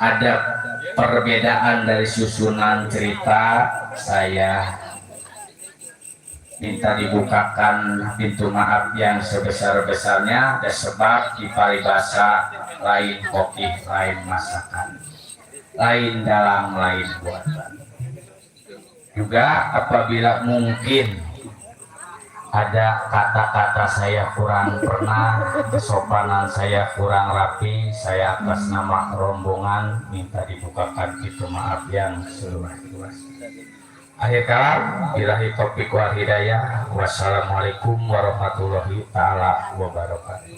ada perbedaan dari susunan cerita. Saya minta dibukakan pintu maaf yang sebesar-besarnya, ada sebab di paribasa lain kopi, lain masakan, lain dalam, lain buatan. Juga apabila mungkin ada kata-kata saya kurang pernah, kesopanan saya kurang rapi, saya atas nama rombongan minta dibukakan pintu maaf yang seluas-luasnya. Akhir kalam, billahi taufiq wal hidayah. Wassalamualaikum warahmatullahi taala wabarakatuh.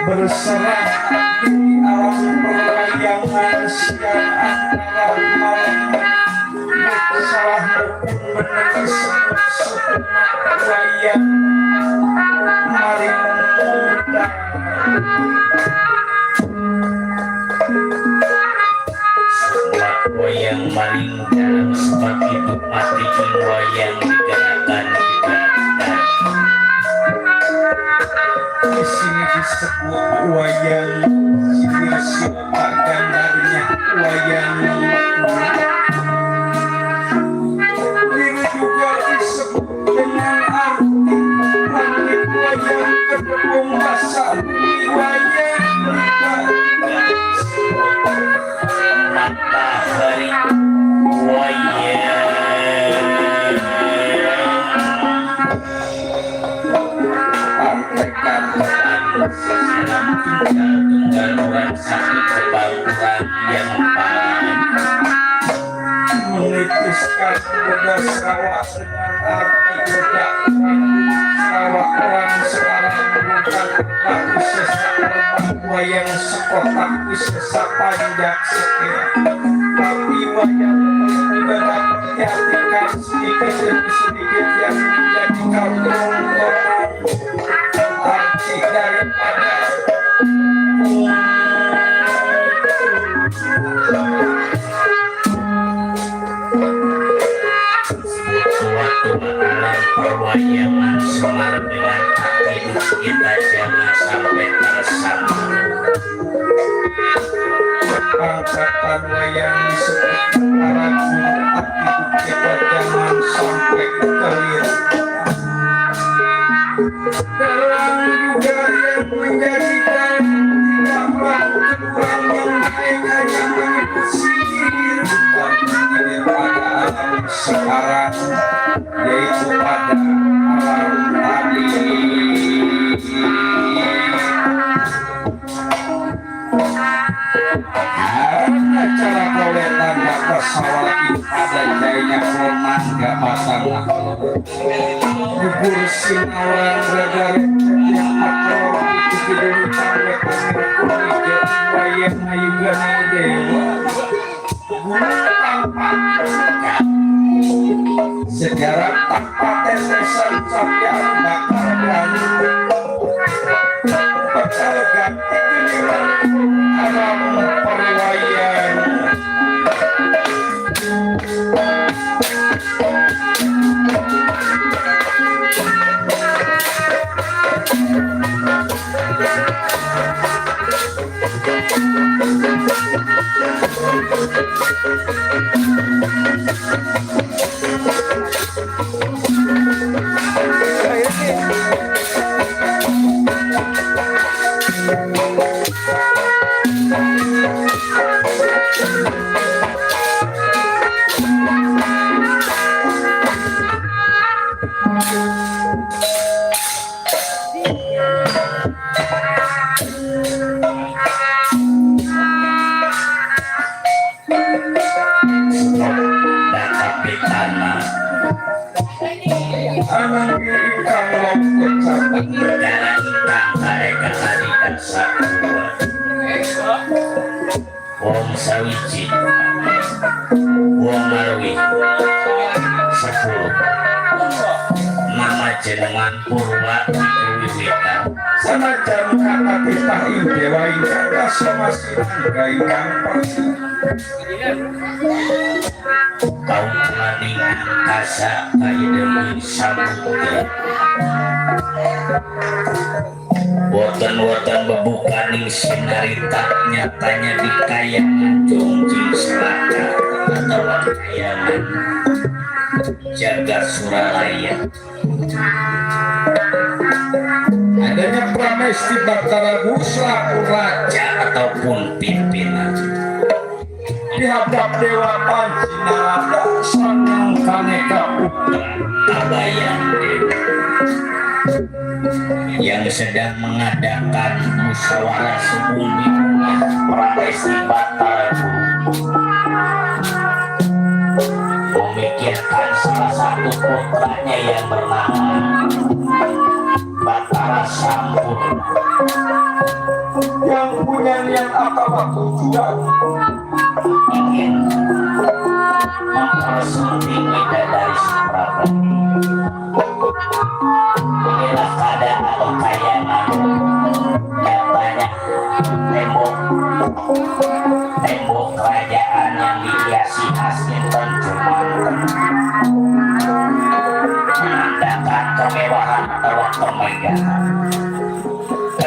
Berserah di alam perwayangan siang antara malam, salah pun menangis semut wayang mari muda. Wayang maling dalam sebab hidup mati wayang dikenakan di sini disebut wayang, sini siapa gambarnya wayang. Ini juga disebut dengan arti langit wayang kedua. matahari wayang Partekan tunggal sakit kebauran yang menitiskan boda sawah dengan arti boda sawah orang sekarang bukan tapi sesak terbang wayang sekotak sesa panjang sekian tapi wayang tidak dapat diartikan sedikit demi sedikit yang menjadi kantong arti daripada perwayangan Semar dengan hati kita jangan sampai tersambung angkatan wayang seperti para guru hati kita jangan sampai keliru dalam juga yang menjadikan tidak kedua yang baik hanya mengikut sihir dan menyihir pada alam sekarang yaitu pada alam tadi cara koletan gak pesawat ada jaya roman gak pasang bubur sinawan radar yang akor itu tidak sampai kulit jadi wayang ayugan dewa guru tanpa sejarah tanpa tetesan sampai bakar dan berkalegan kekiniran alam perwayang anak ingkang lompok capat negara kita eka hari dan sakura wong sawiji wong marwi 10 nama jenengan Purwa Wiwitan sanajan kata titah ing dewa ingkang kasemasin angga ingkang persi kaum pelandingan kasa kaya demi samudra Woten-woten bebukaning sinarita nyatanya di kayangan Jongjing Selaka atau kayangan Jagat Suralaya. adanya pramesti Batara selaku raja Ataupun pimpinan dihadap dewa Panjinarada sang kaneka putra Abayan Dewa yang sedang mengadakan musyawarah subuh di rumah Pramesti Batara memikirkan salah satu putranya yang bernama Batara Sampurna yang punya niat akal tujuan ingin mempersunting bidadari Suprabaya. Inilah keadaan kayangan nyatanya tembok kerajaan yang dihiasi asli pencuman menandakan kemewahan atau kemegahan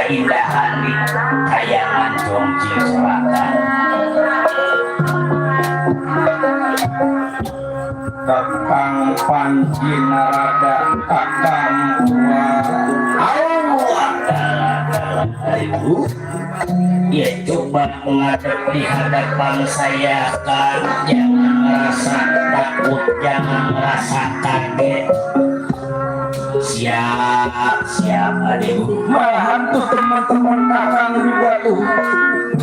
keindahan di kayangan Jongjing Selatan. Kakang Panjinarada kakang tua Allah Ibu. Ya coba menghadap di hadapan saya kan, jangan merasa takut, jangan merasa kaget. Siap adikku. Malahan tuh teman-teman kakang juga tuh.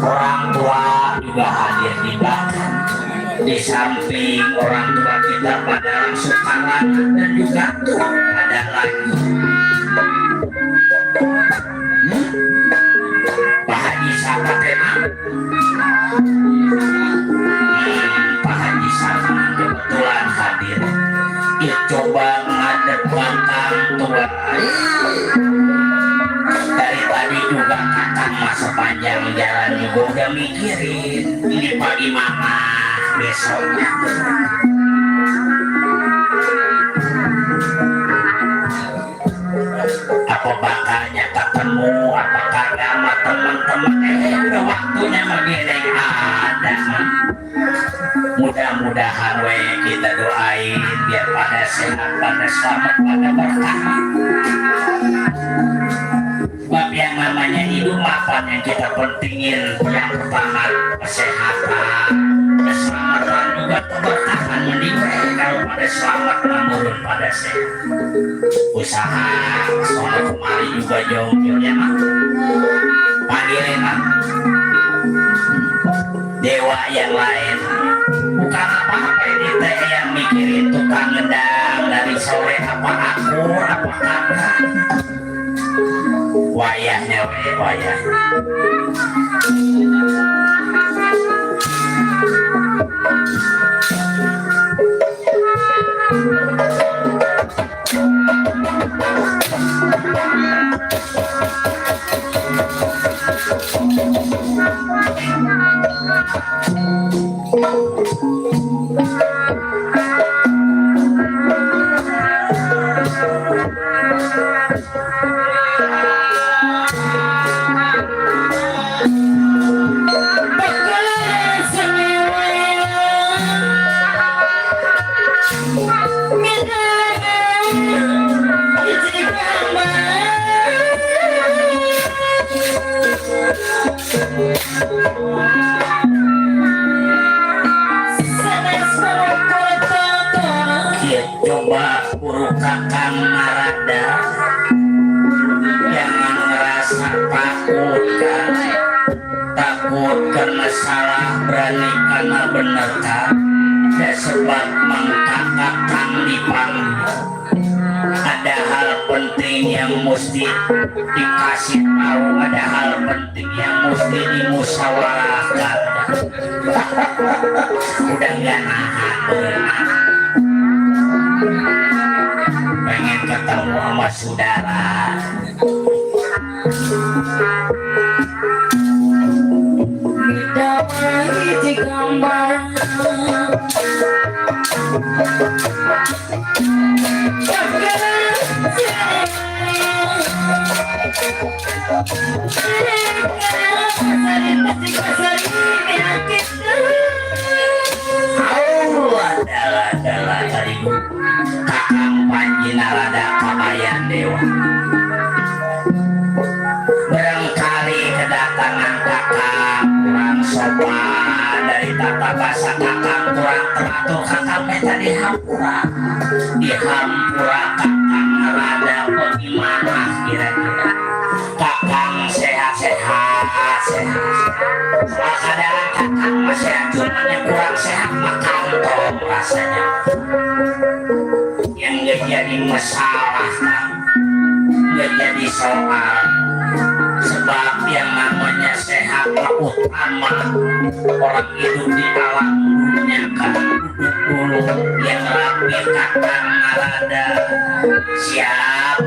Orang tua juga hadir di belakang. Di samping orang tua kita pada langsung tangan dan juga tuh ada lagi. Pak Haji siapa tema? Pak Haji sama kebetulan hadir. Ya coba menghadap belakang tua. Dari tadi juga kakak masa panjang jalan juga udah mikirin ini pagi mama besoknya. Apa bakalnya ketemu, apa kagak sama teman-teman? Udah waktunya begini ada. Mudah-mudahan kita doain biar pada sehat, pada selamat, pada berkah. Sebab yang namanya hidup makan yang kita pentingin yang pertama kesehatan, keselamatan juga keberkahan meninggal kalau pada selamat menurun pada sehat. Usaha soal kemari juga jauh-jauh ya mak. Panggilin mak. Dewa yang lain bukan apa-apa ini teh yang mikirin tukang ngedang dari sore apa akur apa kagak. Wayahnya wayah. Coba guru kakang marada, jangan merasa takut kan, takut karena salah, berani karena benar kan. Ya sebab mengkakang dipanggil, ada hal penting yang mesti dikasih tahu, ada hal penting yang mesti dimusyawarahkan. Udah gak nahan, pengen ketemu sama saudara. Didawai di gambar adalah dari kakang Panji Narada Kabayan Dewa. Barangkali kedatangan kakang kurang sopan, dari tata bahasa kakang kurang teratur, kakang minta dihampura kakang Narada. Bagaimana kira-kira kakang sehat-sehat kadang kakang masih cuma yang kurang sehat makan tom rasanya yang gak jadi masalah kan, gak jadi soal. Sebab yang namanya sehat utama orang hidup di alam dunia kan. Duduk dulu yang rapi kakang Narada. Siap.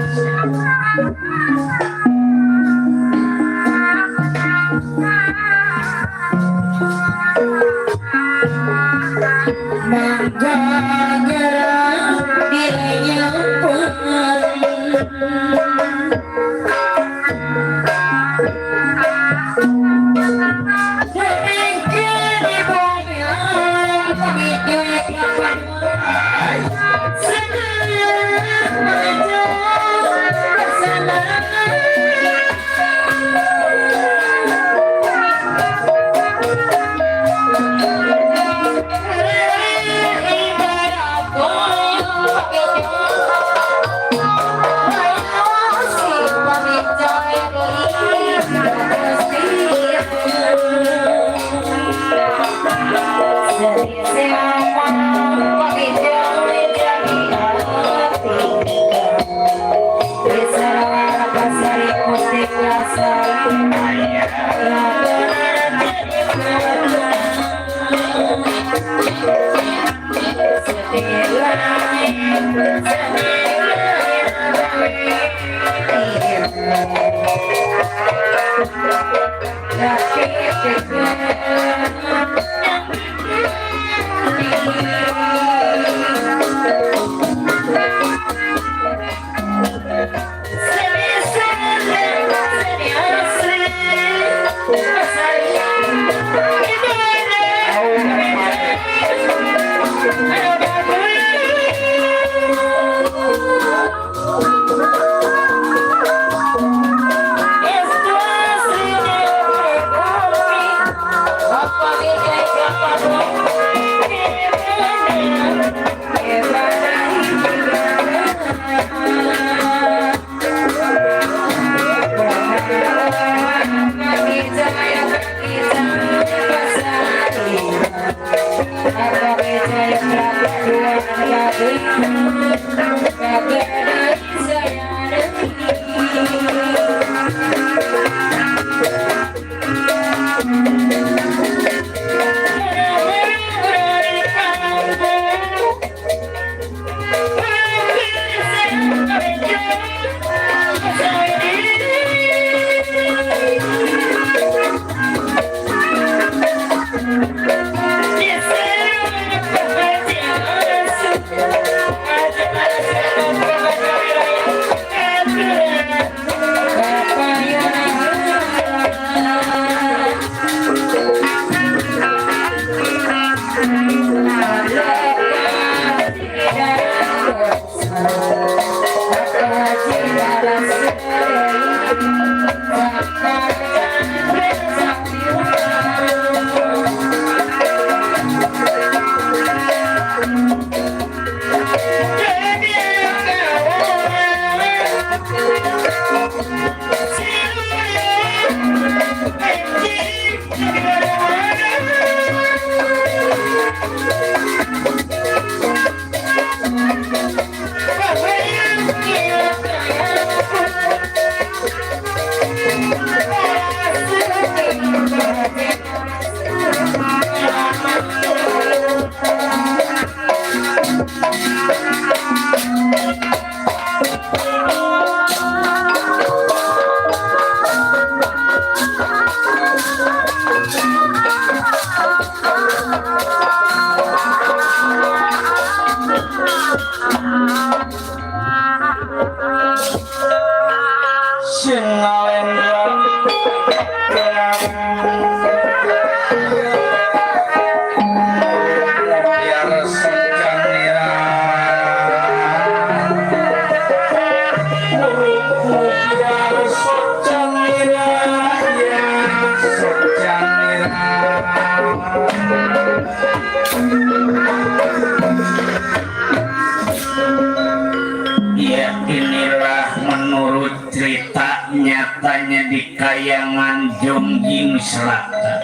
Ya inilah menurut cerita nyatanya di Kayangan Jongjing Selatan.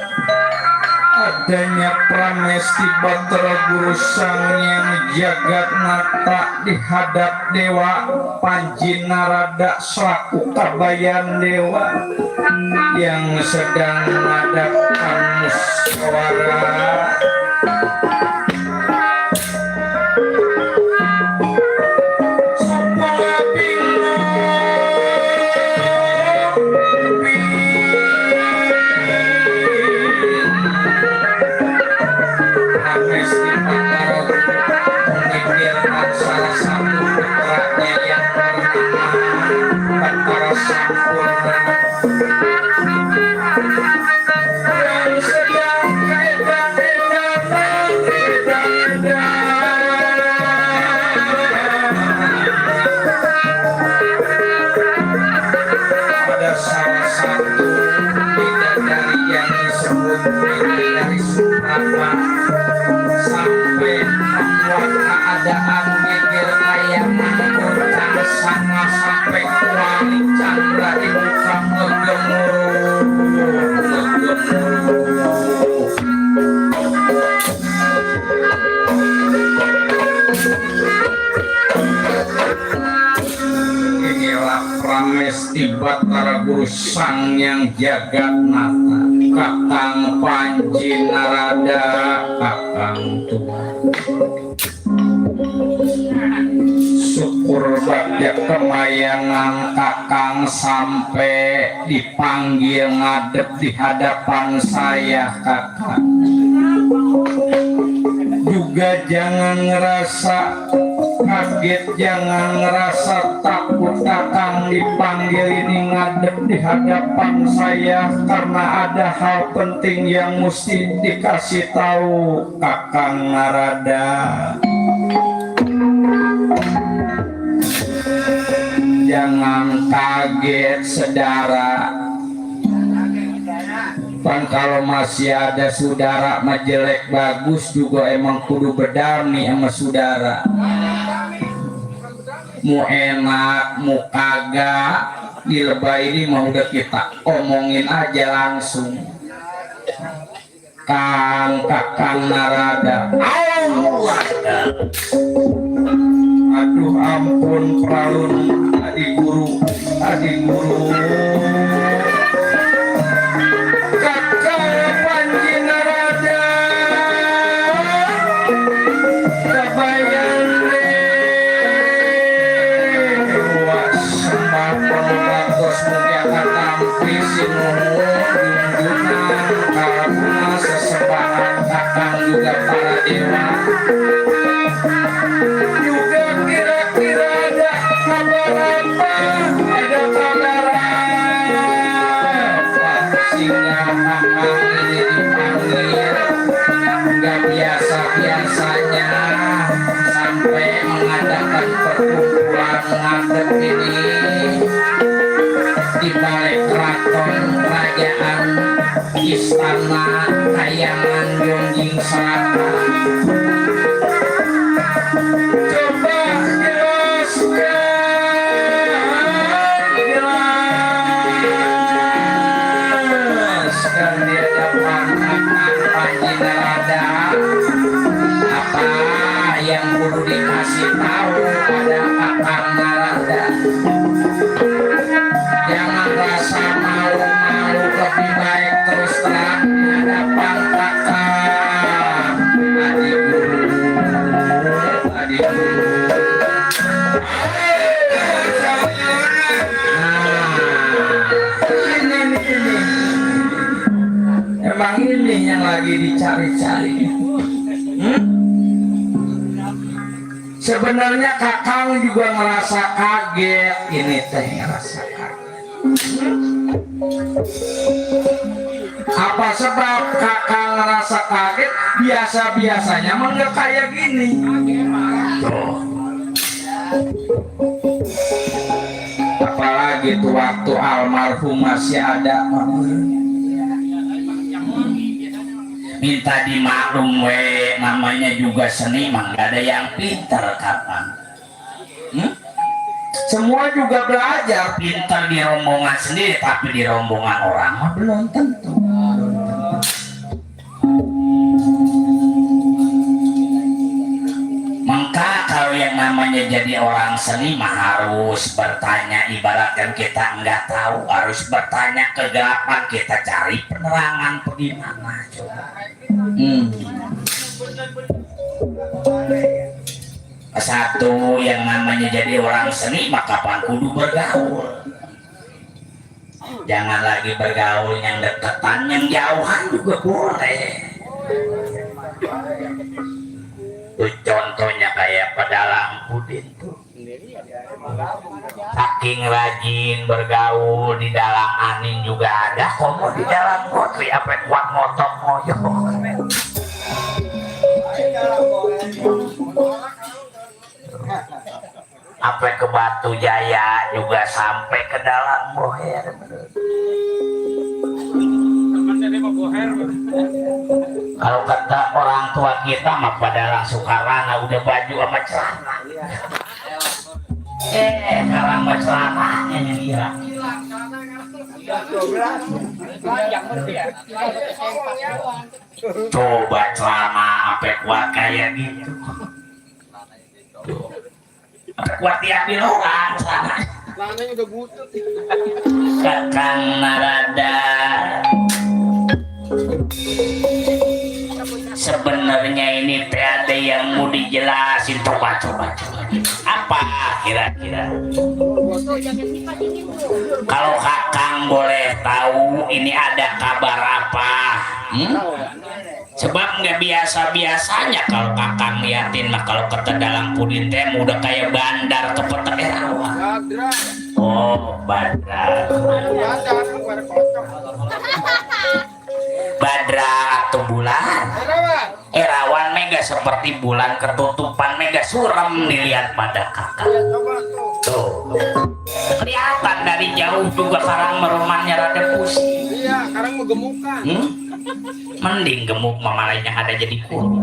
Adanya pramesti Batara Guru Sangyang Jagat Nata dihadap Dewa Panji Narada selaku kabayan Dewa yang sedang mengadakan musyawarah. Salah satu putranya yang bernama Batara Sampurna yang sedang ada salah satu bidadari yang disebut Bidadari Suprapa sampai membuat keadaan geger Kayangan goncang sama sampai Wali Chandra di muka ngegemuruh. Inilah pramesti Gusti Batara Guru Sangyang Jagatnata Kakang Panji Narada Kakang Tua syukur bagja kemayangan Kakang sampai dipanggil ngadep di hadapan saya Kakang. Juga jangan ngerasa kaget, jangan ngerasa takut Kakang dipanggil ini ngadep di hadapan saya karena ada hal penting yang mesti dikasih tahu Kakang Narada. Jangan kaget saudara, kan kalau masih ada saudara mah jelek bagus juga emang kudu bedami sama saudara. Mau enak mau kagak di lebay ini mau udah kita omongin aja langsung. Kakang Narada, aduh ampun pralun adik guru Kakang Panji Narada kabayan sembah penglatos mulia katampi sinuhun junjunan kalabuna sesembahan Kakang juga para dewa. Juga kira-kira ada kabar apa? Ada kabar apa? Sehingga Kakang ini dipanggil nggak biasa-biasanya sampai mengadakan perkumpulan ngadep ini di balik keraton kerajaan Istana Kayangan Jongjing Selatan. Coba jelaskan di hadapan Kakang Panji Narada apa yang perlu dikasih tahu pada Kakang Narada. Jangan rasa malu-malu, lebih baik terus terang di hadapan Kakang adik guru. Emang ini yang lagi dicari-cari. Sebenarnya Kakang juga ngerasa kaget. Ini teh ngerasa kaget. Apa sebab Kakang ngerasa kaget? Biasa-biasanya emang nggak kayak gini. Apalagi tuh waktu almarhum masih ada, minta dimaklum we, namanya juga seniman, gak ada yang pintar Kakang. Semua juga belajar. Pintar di rombongan sendiri, tapi di rombongan orang mah belum tentu. Maka kalau yang namanya jadi orang seni mah harus bertanya, ibaratkan kita nggak tahu harus bertanya kegelapan, kita cari penerangan bagaimana coba. Satu yang namanya jadi orang seni maka kapan kudu bergaul. Jangan lagi bergaul yang deketan, yang jauhan juga boleh. Tuh contohnya kayak pedalang Pudin tuh, saking rajin bergaul di dalam angin juga ada, komo di dalam kotri apa kuat motok moyok. Apa ke Batu Jaya juga sampai ke dalam boher. Kalau kata orang tua kita mah pada langsung karana udah baju sama celana. Sekarang mah celananya yang hilang. Coba celana apa kuat kayak gitu. Apa kuat diambil orang celana. Lananya udah butut. Kakang Narada, sebenarnya ini teh ada yang mau dijelasin. Coba apa kira-kira kalau kakang boleh tahu ini ada kabar apa? Sebab nggak biasa-biasanya kalau kakang liatin mah kalau ke dalam pudin teh udah kayak bandar ke peta Erawan. Badra. Oh bandar. Badar pada kocok. Badra atau bulan? Erawan. Erawan mega seperti bulan ketutupan mega suram dilihat pada kakak. Ya coba tuh. Tuh kelihatan dari jauh juga karang meromannya rada pusing. Iya, sekarang mau gemukan. Mending gemuk mamalainya ada jadi kurus.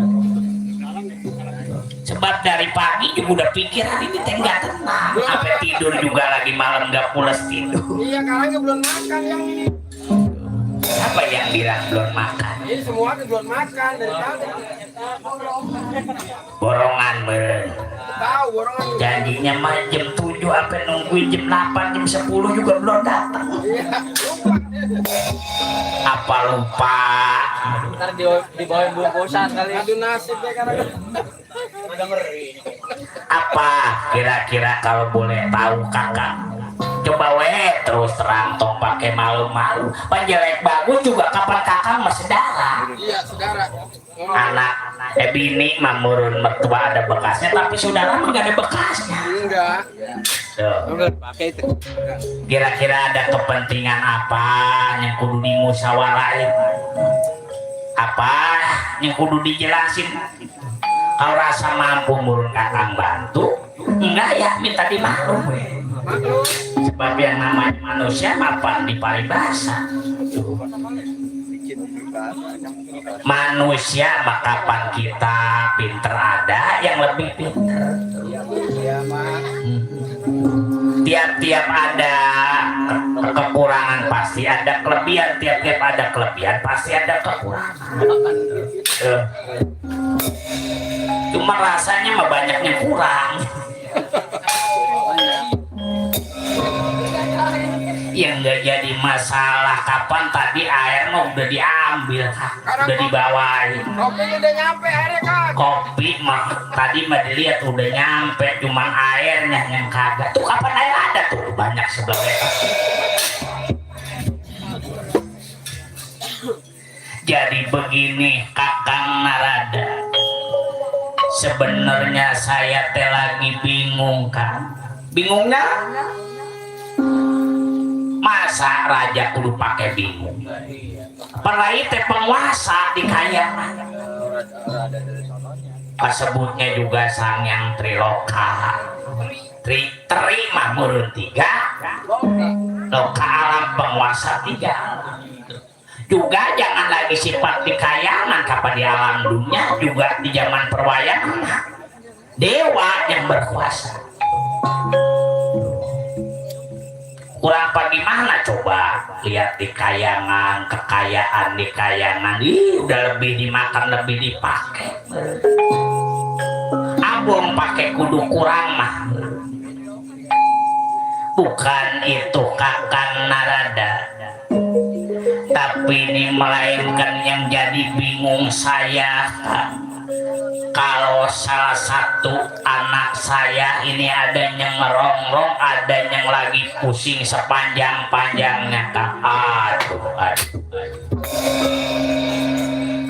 Sebab dari pagi juga udah pikir hari ini teh nggak tenang. Sampai tidur juga lagi malam nggak pulas tidur. Iya, karangnya belum makan yang ini. Apa yang bilang belum makan? Ini semua tuh belum makan dari tadi. Borongan meren. Tahu borongan. Janjinya mah jam 7 sampai nungguin jam 8 jam 10 juga belum datang. Iya, lupa. Apa lupa? Ntar dibawain bungkusan kali. Aduh nasib ya karang. Udah ngeri. Apa kira-kira kalau boleh tahu kakak? Coba terus terang tong pakai malu-malu. Penjelek bagus juga kapan kakak masih darah. Iya, saudara. Anak bini mamurun mertua ada bekasnya tapi saudara mah gak ada bekasnya. Enggak. Tuh. Udah pakai itu. Kira-kira ada kepentingan apa yang kudu dimusawarain? Apa yang kudu dijelasin? Kalau rasa mampu murun kakang bantu, enggak ya minta dimaklum. Maklum. Sebab yang namanya manusia mapan di paribasa. Manusia mah kapan kita pinter ada yang lebih pinter. Iya, Mak. Tiap-tiap ada kekurangan pasti ada kelebihan, tiap-tiap ada kelebihan pasti ada kekurangan. Cuma rasanya mah banyaknya kurang. Yang nggak jadi masalah kapan tadi air mah udah diambil, udah dibawain. Kopi udah nyampe airnya kan. Kopi mah tadi mah dilihat udah nyampe, cuman airnya yang kagak. Tuh kapan air ada tuh banyak sebelahnya. Jadi begini Kakang Narada, sebenarnya saya teh lagi bingung kan. Bingungnya? Masa raja kudu pakai bingung? Apalagi teh penguasa di kayangan. Pasebutnya juga sang yang Triloka. Terima murun 3. Loka alam penguasa 3. Juga jangan lagi sifat di kayangan kapan di alam dunia juga di zaman perwayangan. Dewa yang berkuasa. Kurang apa gimana coba lihat di kayangan, kekayaan di kayangan, udah lebih dimakan lebih dipakai. Abang pakai kudu kurang mah. Bukan itu Kakang Narada, tapi ini melainkan yang jadi bingung saya. Kalau salah satu anak saya ini ada yang ngerongrong, ada yang lagi pusing sepanjang-panjangnya, Kak. Aduh.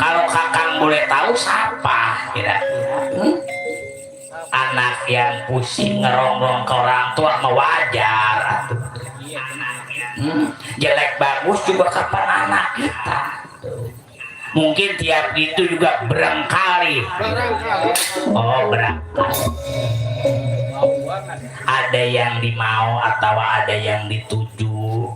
Kalau Kakang boleh tahu siapa kira-kira? Anak yang pusing ngerongrong ke orang tua mah wajar. Jelek bagus juga kapan anak kita. Mungkin tiap itu juga berangkali. Oh berangkali. Ada yang dimau atau ada yang dituju.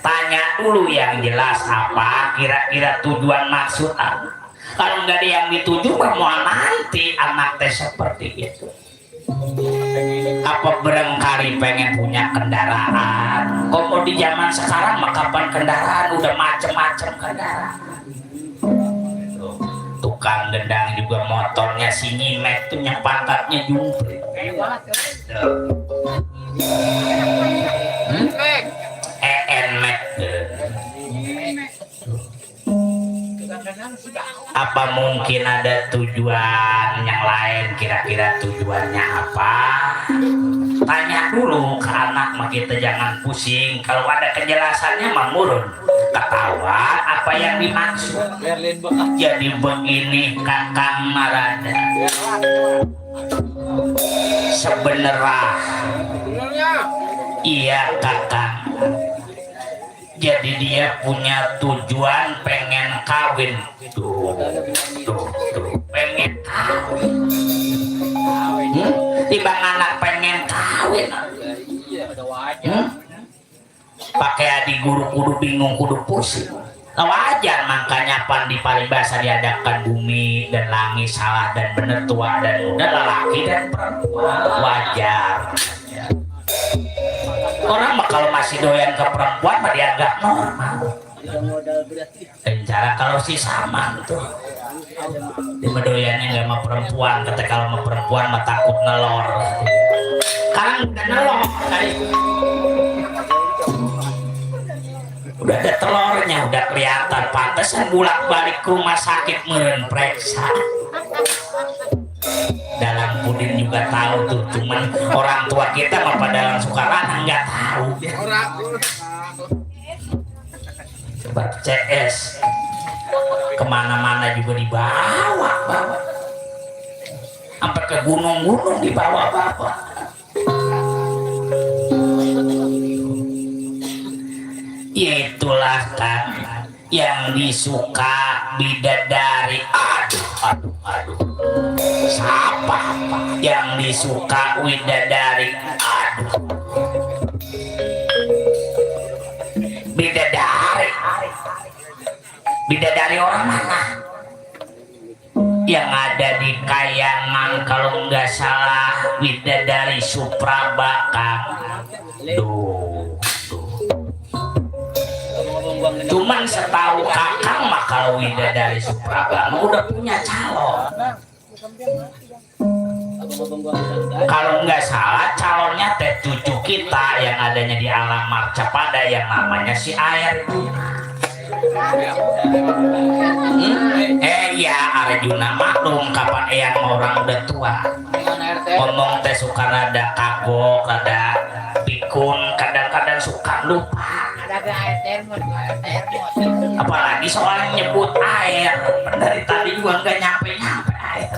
Tanya dulu yang jelas apa kira-kira tujuan maksud apa. Kalau nggak ada yang dituju mau nanti anak teh seperti itu. Apa barangkali pengen punya kendaraan? Kok mau di zaman sekarang mah kapan kendaraan udah macem-macem kendaraan. Tukang gendang juga motornya si nyimek tuh yang pantatnya jumprit. Mek. Emet. Apa mungkin ada tujuan yang lain? Kira-kira tujuannya apa? Tanya dulu ke anak mah, kita jangan pusing. Kalau ada kejelasannya mah murun. Ketahuan apa yang dimaksud. Berlin bekas. Jadi begini Kakang Marada. Sebenarnya Sebenarnya. iya Kakang. Jadi dia punya tujuan pengen kawin. Tuh, pengen kawin. Timbang anak pengen kawin. Iya, udah wajar. Pakai adik guru kudu bingung kudu pusing. Nah, wajar makanya pan di paribasa diadakan bumi dan langit, salah dan benar, tua dan muda, lelaki dan perempuan. Wajar. Orang mah kalau masih doyan ke perempuan mah dianggap normal. Cara kalau si sama tuh dia doyannya nggak sama perempuan, kata kalau sama perempuan mah takut nelor. Sekarang udah nelor kali. Udah ada telurnya, udah kelihatan, pantesan bolak balik ke rumah sakit meren periksa. Dalam Pudin juga tahu tuh, cuman orang tua kita mah pada suka lana nggak tahu. Orang. Coba CS kemana-mana juga dibawa, sampai ke gunung-gunung dibawa bapak. Itulah kan yang disuka bidadari. Aduh. Siapa yang disuka bidadari? Aduh. Bidadari orang mana? Yang ada di Kayangan kalau nggak salah bidadari Suprabaka. Cuman setahu Kakang mah kalau bidadari Suprabaka udah punya calon. Kalau nggak salah calonnya teh cucu kita yang adanya di alam Marcapada yang namanya si Air. Iya Arjuna maklum kapan eyang orang udah tua. Ngomong teh suka rada kagok, rada pikun, kadang-kadang suka lupa. Apalagi soal nyebut air, dari tadi juga nggak nyampe air.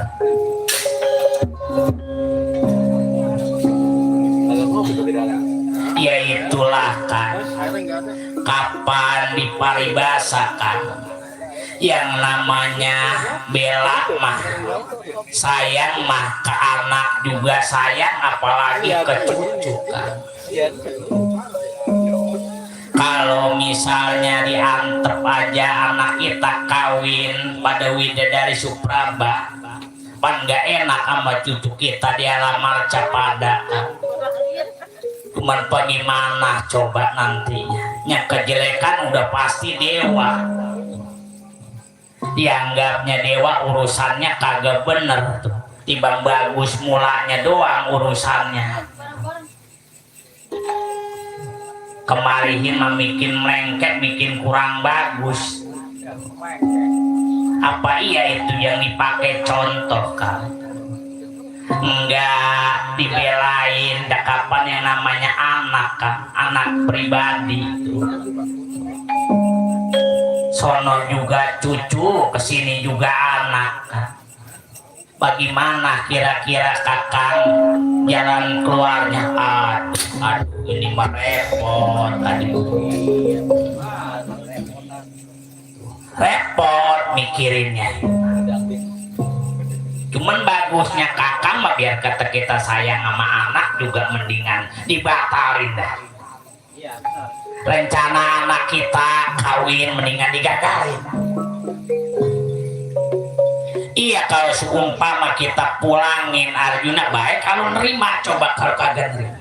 Ya itulah kan, kapan diparibasakan yang namanya bela mah sayang mah ke anak juga sayang, apalagi ke cucu kan. Kalau misalnya diantep aja anak kita kawin pada Widadari Supraba, pan nggak enak sama cucu kita di alam Marcapada kan. Cuman bagaimana coba nantinya, yang kejelekan udah pasti dewa, dianggapnya dewa urusannya kagak bener tuh, timbang bagus mulanya doang urusannya. Kemarihin memikin melengket, bikin kurang bagus. Apa iya itu yang dipakai contoh kan? Enggak dibelain, dah kapan yang namanya anak kan, anak pribadi itu. Sono juga cucu, kesini juga anak kan. Bagaimana kira-kira Kakang jalan keluarnya? Aduh ini mah repot, repot mikirinnya. Cuman bagusnya Kakang mah biar kata kita sayang sama anak juga mendingan dibatalin dah. Rencana anak kita kawin mendingan digagalin. Iya kalau seumpama kita pulangin Arjuna baik, kalau nerima coba kalau kagak nerima.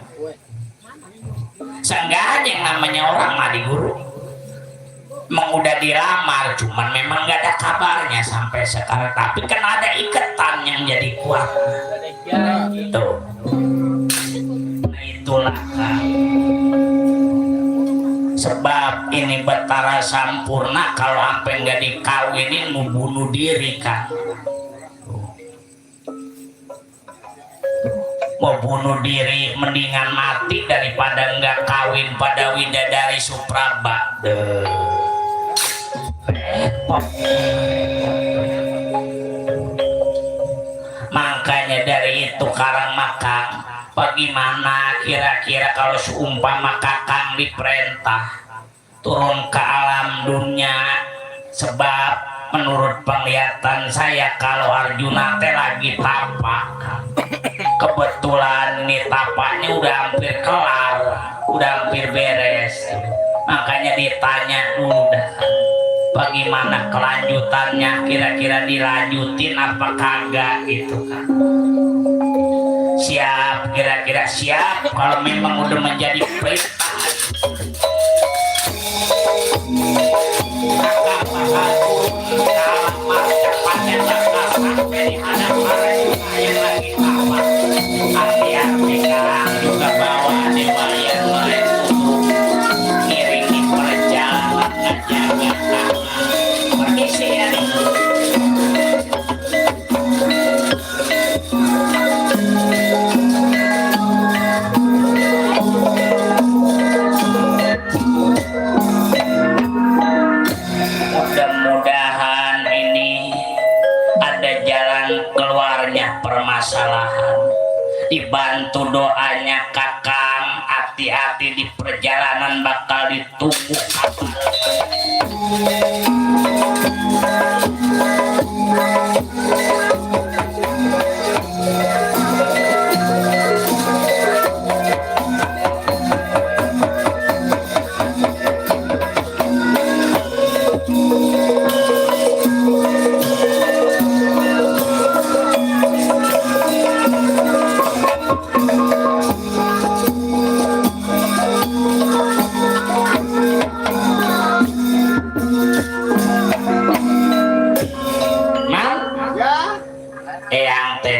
Seenggaknya yang namanya orang mah di guru. Emang udah dilamar, cuman memang gak ada kabarnya sampai sekarang. Tapi kan ada ikatan yang jadi kuat. Tuh. Nah itu itulah Kang. Sebab ini Betara Sampurna kalau sampai nggak dikawinin mau bunuh diri Kang. Mau bunuh diri mendingan mati daripada nggak kawin pada Widadari Supraba. Repot. Makanya dari itu Karang Makang, bagaimana kira-kira kalau seumpama Kakang diperintah turun ke alam dunia, sebab menurut penglihatan saya kalau Arjuna teh lagi tapak. Kebetulan nih tapaknya udah hampir kelar, udah hampir beres. Makanya ditanya dulu dah, bagaimana kelanjutannya, kira-kira dilanjutin apa kagak gitu kan. Siap, kira-kira siap kalau memang udah menjadi perintah. Maka bakal turun ke alamat cepatnya bakal sampai di hadapan yang lagi tapak. Hati-hati Kang, juga bawa dewa yang lain untuk ngiringi perjalanan ngejaga tangan. Permisi ya nih. Mudah-mudahan ini ada jalan keluarnya permasalahan. Dibantu doanya Kakang, hati-hati di perjalanan bakal ditunggu kabar.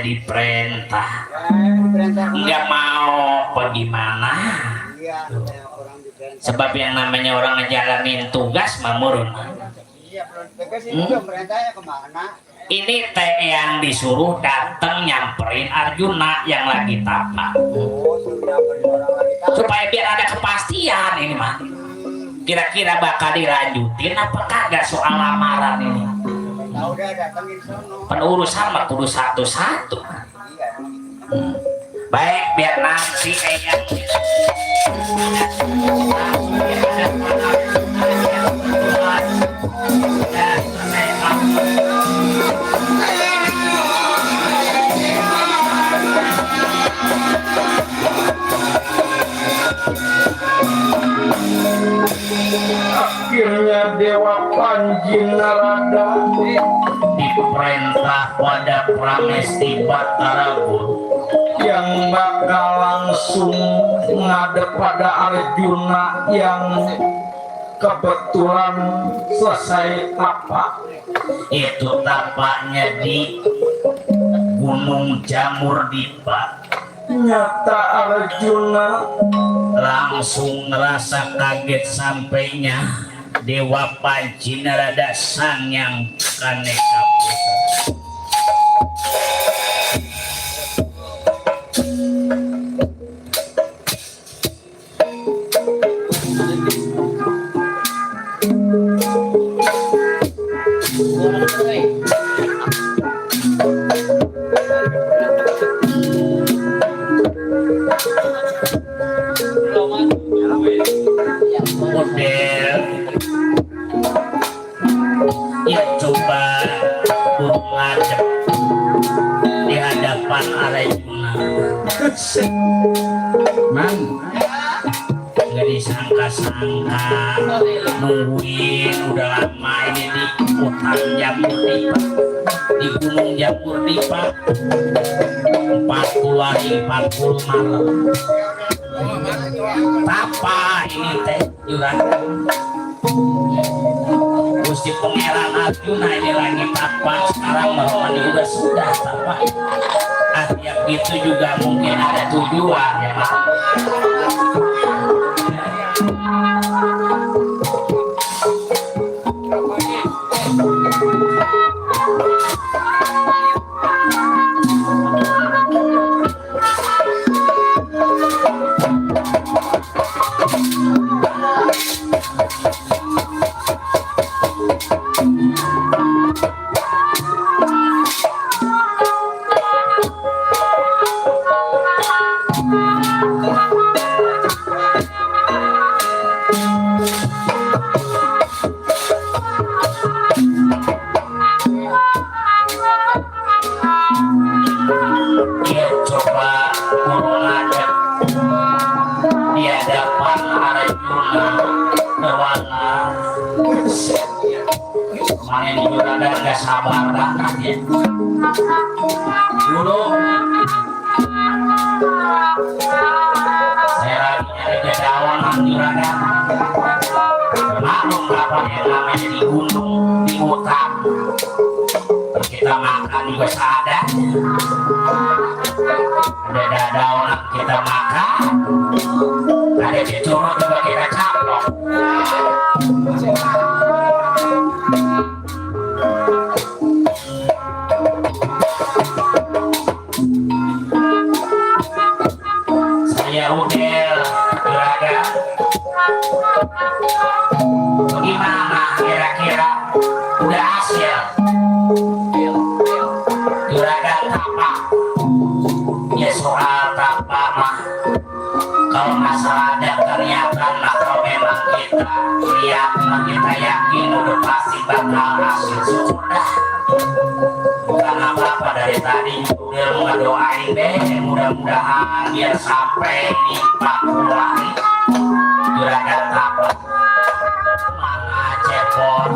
Diperintah nggak mau bagaimana, sebab yang namanya orang ngejalanin tugas mamurun. Ini teh yang disuruh datang nyamperin Arjuna yang lagi tapak, supaya biar ada kepastian ini mah kira-kira bakal dilanjutin apa kagak soal lamaran ini. Penurusan mah kudu satu-satu. Baik, biar nanti yang akhirnya Dewa Panji Narada diperintah pada Pramesti Bataragun yang bakal langsung ngadep pada Arjuna yang kebetulan selesai tapak. Itu tapaknya di Gunung Jamur Dipa. Nyata Arjuna langsung ngerasa kaget sampainya Dewa Panji Narada Sang yang Kaneka Putra. Model ya coba ngadep di hadapan Arjuna. Man, nggak disangka-sangka nungguin udah lama ini di hutan Jamur Dipa, di Gunung Jamur Dipa 40 hari 40 malam. Apa ini teh juragan Gusti Pangeran Arjuna ini lagi tapak sekarang Mahmani udah sudah tapak. Tiap begitu juga mungkin ada tujuan ya Mak. Dia coba kurung aja di hadapan Arjuna berwarna main juga gak sabar banget ya dulu saya lagi nyari kedawangan juragan maklum apa yang namanya di gunung di hutan kita makan juga seadanya ada dadaunan kita makan ada cecurut juga kita caplok saya udel juragan gimana kira-kira udah hasil juragan tapak ya soal tapak mah kalau masalah ada kelihatan atau memang kita lihat kita yakin udah pasti bakal hasil syukur dah bukan apa-apa dari tadi udah ngedoain deh mudah-mudahan biar sampai di 40 hari juragan tapak mana cepot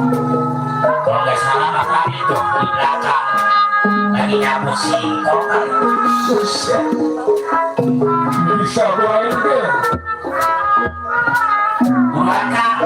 kalau nggak salah mah tadi tuh di belakang lagi nyapu singkong kan bisa baik deh. belakang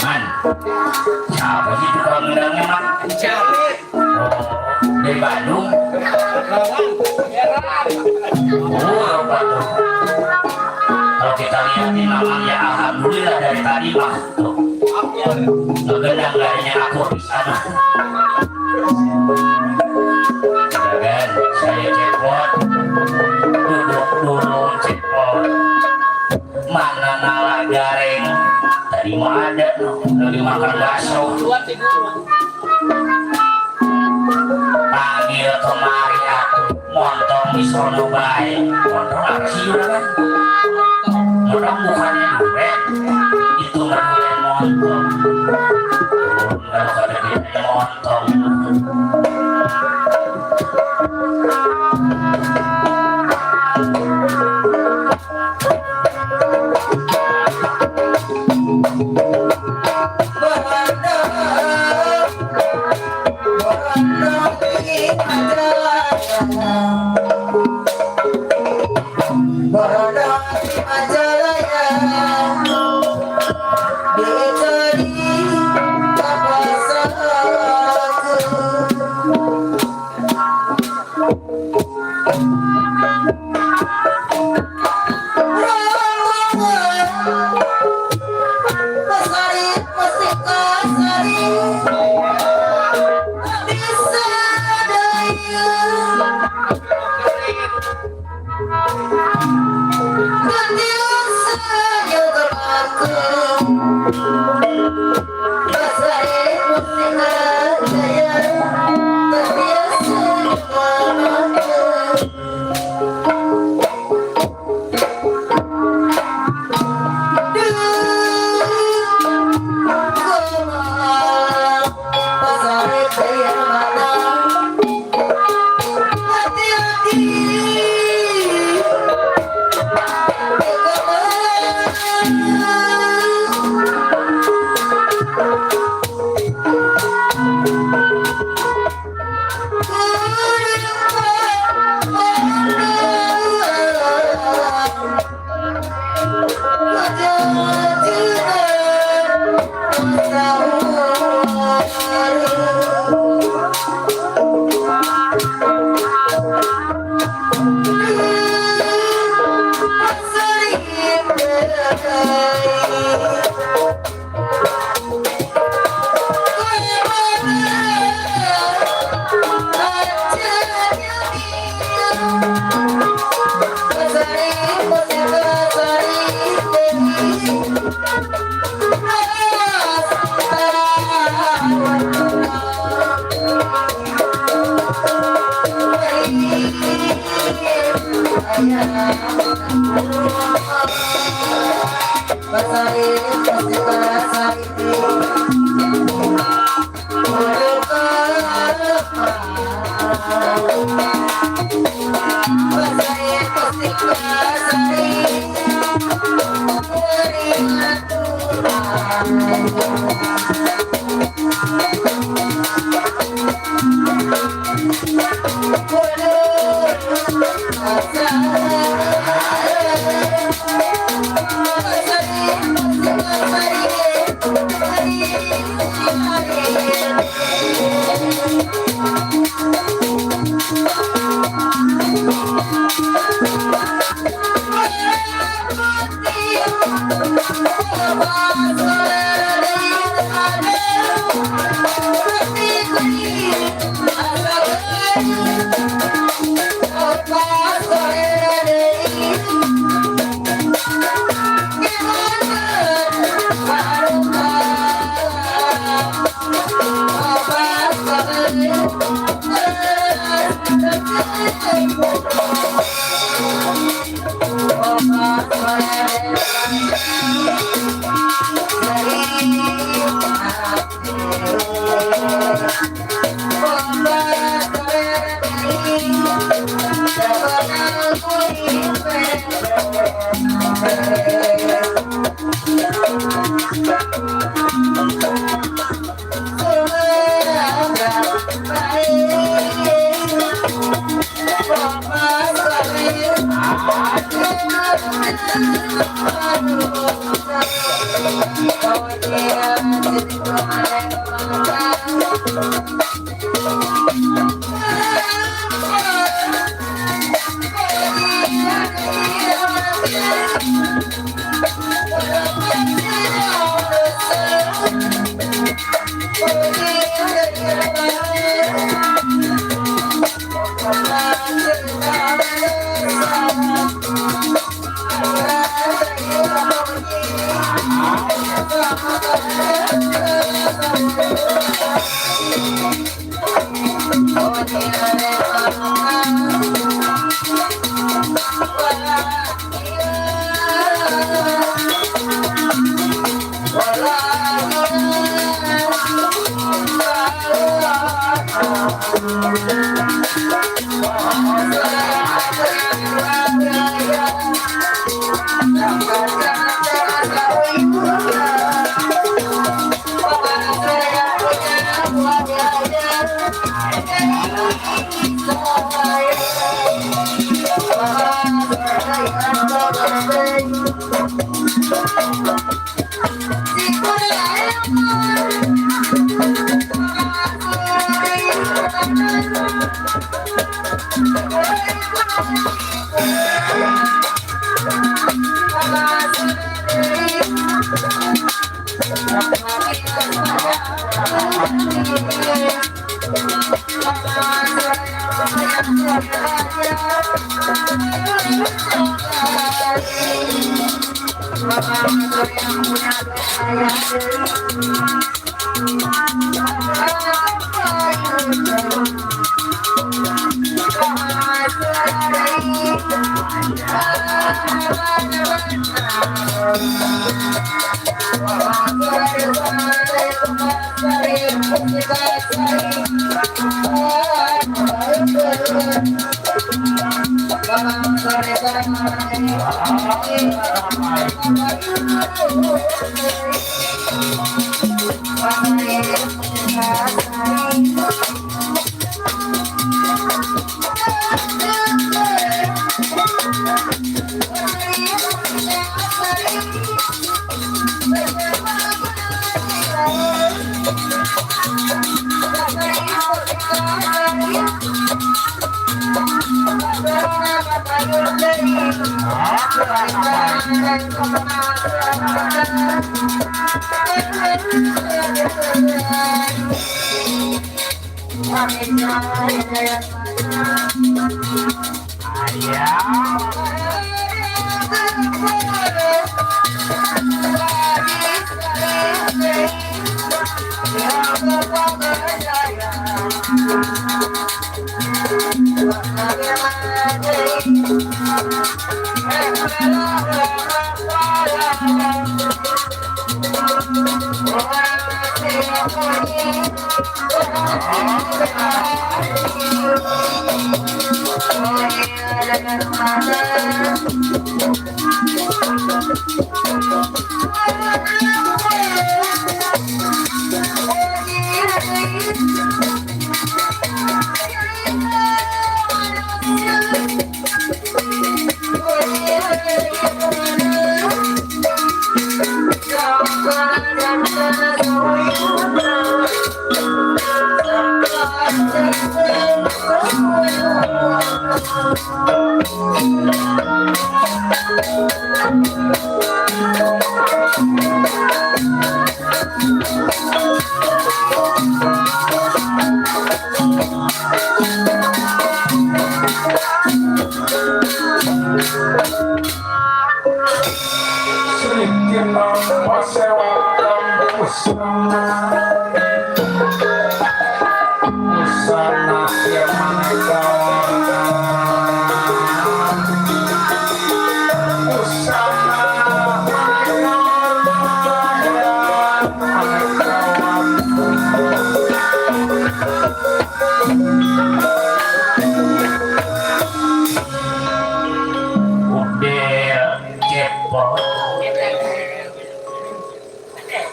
man siapa sih tukang undangnya man Jamit. oh dari Bandung Lawan. Heran. oh apa tuh kalau kita lihat di namanya alhamdulillah dari tadi mah tuh ngegendang garinya aku bisa mah juragan saya cepot duduk dulu cepot mana nala gareng tadi mau ada lagi makan bakso Luar tidur. panggil kemari aku montong di sono bae montong apa sih juragan montong bukannya duren itu mah duren montong kalau kada kita montong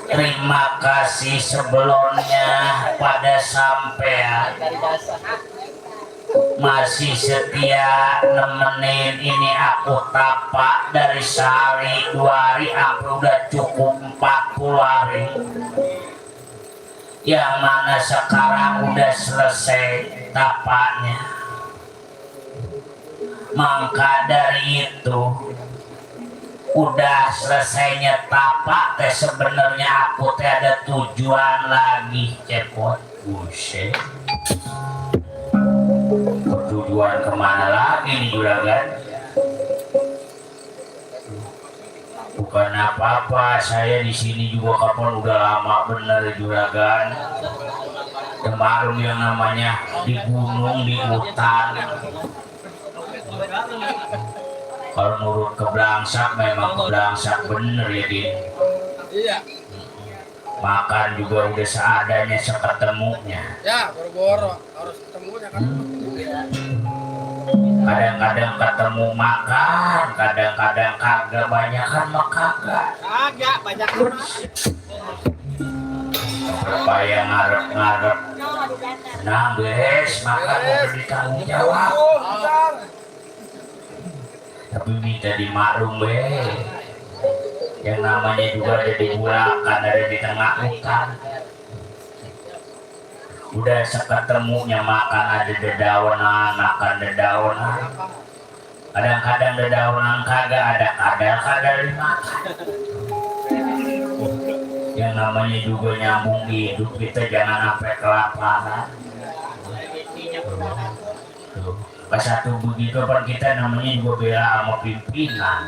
Terima kasih sebelumnya pada sampean masih setia nemenin ini aku tapak dari sehari 2 hari aku udah cukup 40 hari, yang mana sekarang udah selesai tapaknya. Maka dari itu udah selesainya tapak teh sebenarnya aku teh ada tujuan lagi cepot. Buset, tujuan kemana lagi nih juragan? Bukan apa-apa, saya di sini juga kapan udah lama bener juragan. Kemarin yang namanya di gunung, di hutan. Kalau nurut ke belangsak memang ke belangsak bener ya Din. Iya. Makan juga udah seadanya seketemunya. Ya, boro-boro harus ketemunya kan. Kadang-kadang ketemu makan, kadang-kadang kagak, banyakan mah kagak. Kagak banyak Supaya ngarep-ngarep. Nah guys, makan udah ditanggung jawab. Tapi minta dimaklum yang namanya juga ada di bulakan, ada di tengah hutan. Udah seketemunya makan ada dedaunan, makan dedaunan. Kadang-kadang dedaunan kagak ada, kadang-kadang dimakan. Yang namanya juga nyambung hidup, kita jangan sampai kelaparan. Pas satu begitu kan kita namanya juga bela sama pimpinan,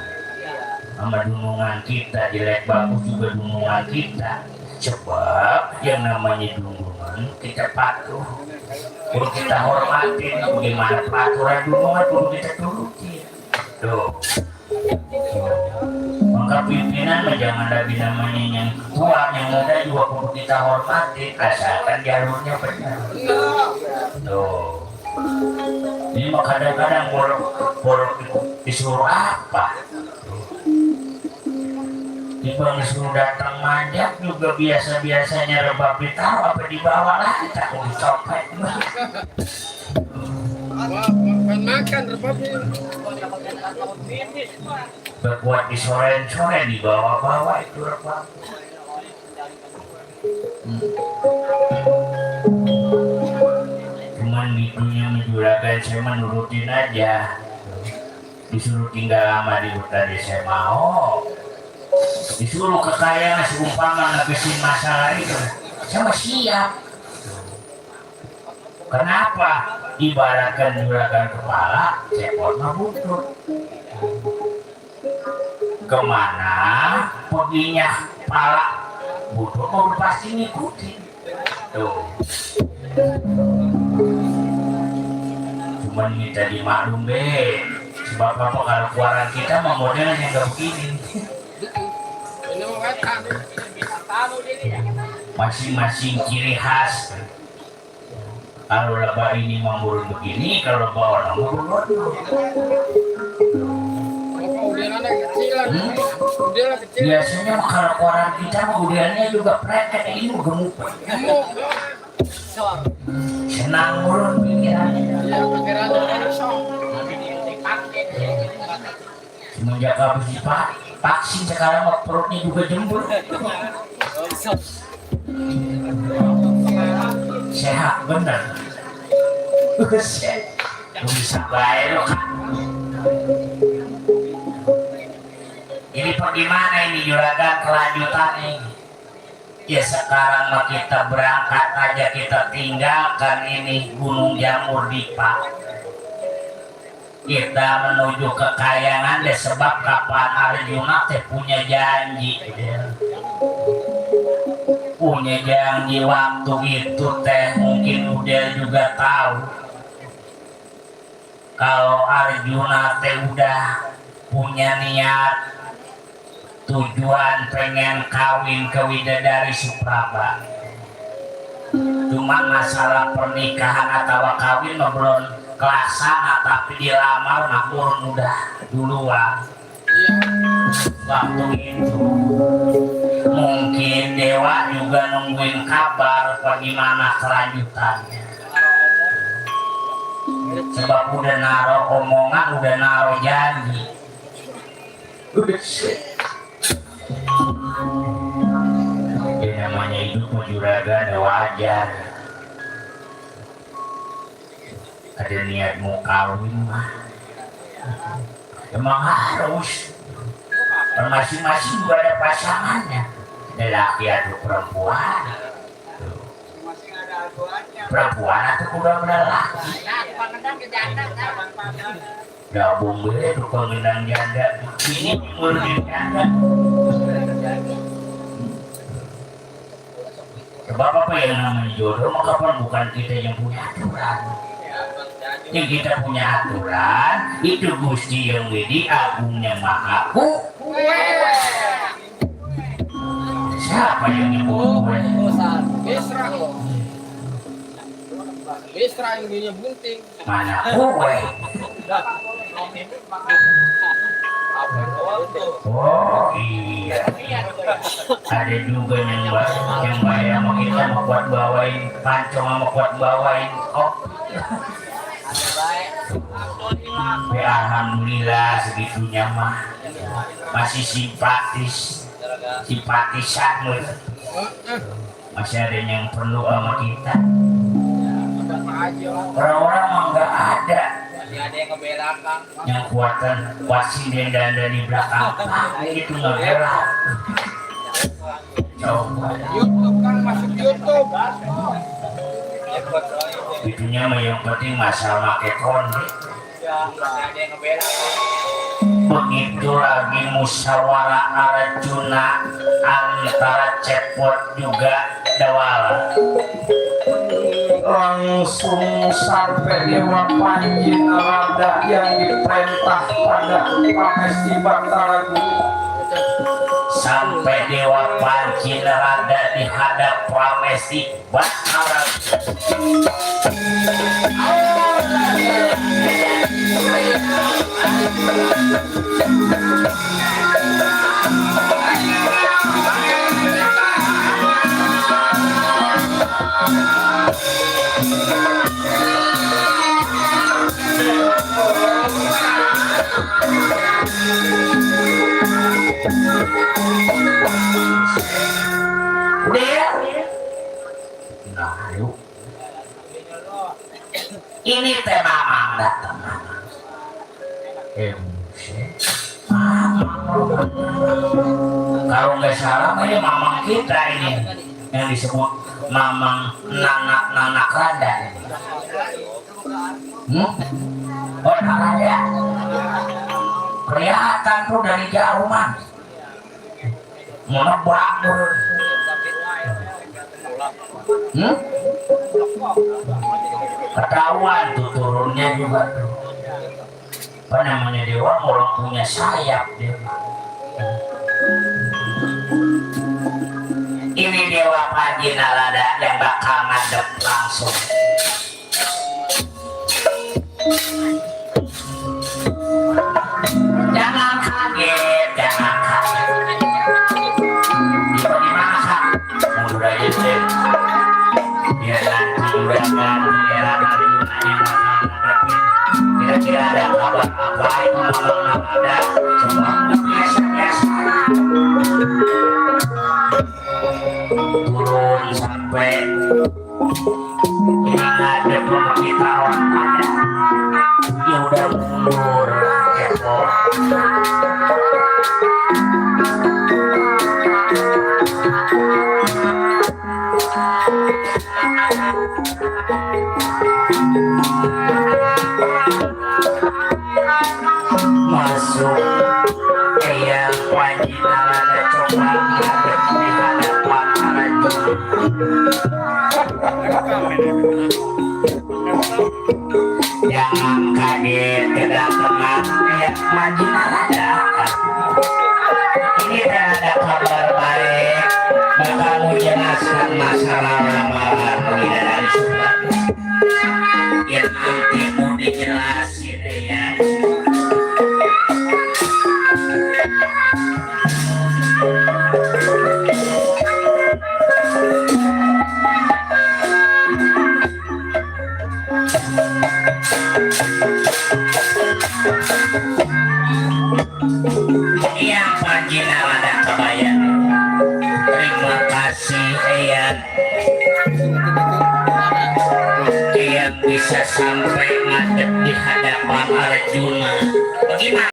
sama dunungan kita, jelek bagus juga dunungan kita. Sebab yang namanya dunungan kita patuh, perlu kita hormatin. Bagaimana peraturan dunungan perlu kita turutin. Tuh. Maka pimpinan mah jangan lagi namanya yang tua, yang muda juga perlu kita hormati, asalkan jalurnya benar. Tuh. Ini mah kadang-kadang boleh disuruh apa? Ibang suruh datang manjat juga biasa-biasanya rebab ditaruh apa dibawa lagi tak mau dicopet. Wah, makan rebabnya. Berbuat di sore-sore dibawa-bawa itu rebab. Cuman gitunya menjuragan saya menurutin aja. Disuruh tinggal lama di hutan saya mau. Disuruh kekayaan seumpama ngabisin masalah itu sama siap. Kenapa? Ibaratkan juragan kepala, cepot mah buntut. Kemana perginya kepala, buntut mau pasti ngikutin. Tuh. Cuman minta dimaklum deh. Sebab apa kalau keluaran kita mah modelnya nggak begini. Ini mau kata. Masing-masing ciri khas. Kalau laba ini memburun begini, kalau laba orang memburun. Udah ada kecilan. Udah kecil. Biasanya kalau keluaran kita mah udiannya juga preket ini gemuk. Gemuk. Senang burun pikirannya. Iya, pikirannya kosong. Semenjak habis vaksin sekarang mah perutnya juga jembur. Sehat bener. Bisa baik loh kan. Ini bagaimana ini juragan kelanjutannya? Ya sekarang mah kita berangkat aja, kita tinggalkan ini Gunung Jamur Dipa. Kita menuju ke Kayangan deh, sebab kapan Arjuna teh punya janji. Punya janji waktu itu teh mungkin udah juga tahu. Kalau Arjuna teh udah punya niat tujuan pengen kawin ke Widadari Supraba. Cuma masalah pernikahan atau kawin mah belum kelasana, tapi dilamar mah urun udah duluan. Waktu itu mungkin dewa juga nungguin kabar bagaimana kelanjutannya. Sebab udah naro omongan, udah naro janji. Ya namanya hidup juragan wajar. Ada niat mau kawin mah emang harus. Masing-masing juga ada pasangannya, lelaki atau perempuan. Perempuan atau udah lelaki gabung deh tuh pengendang janda ini ngurusin janda. Sebab apa yang namanya jodoh maka bukan kita yang punya aturan. Yang kita punya aturan itu Gusti yang Widi Agungnya Mahaku. Siapa yang nyebut gue? Bisra loh. Bisra yang punya bunting. Mana gue? Oh iya. Ada juga yang bayar sama kita mau buat bawain pancong sama buat bawain kopi. Ya, alhamdulillah segitunya mah masih simpatisan loh. Masih ada yang perlu sama kita. Orang-orang mah nggak ada. Ada yang ngebelakan. Yang kuat sinden dan di belakang itu nggak bela. Coba. YouTube kan masuk YouTube. Itunya mah yang penting masalah make konde. Begitu lagi musyawarah Arjuna antara Cepot juga Dawala. Langsung sampai Dewa Panji Narada yang diperintah pada Pamesti Batara Guru. Sampai Dewa Panji Narada dihadap Pramesti Batara. ini teh mamang datang. Kalau nggak salah ini mamang kita ini yang disebut mamang nanak rada. Oh rada. Kelihatan tuh dari jauh man. Mau nebak tuh. Ketahuan tuh turunnya juga tuh. Apa namanya dewa orang punya sayap dia. Ini dewa Pajinalada yang bakal ngadep langsung. Jangan kaget, jangan kaget. Di mana kak? Mudah itu. Biar nanti era dari yang bakal ngadepin. Kira-kira ada kabar apa itu memang ada cuma biasa-biasa. Turun sampai yang ada pemberitahuan ada ya udah mundur kepo. Masuk yang wajib ada coba ngadep di hadapan rajin. Jangan kaget kedatangan yang wajib ada. Ini ada kabar baik bakal menjelaskan masalah ramalan dari surat yang nanti mau dijelasin ya. Yang Pajinalada kebayang. Terima kasih Eyang yang bisa sampai ngadep di hadapan Arjuna. Bagaimana?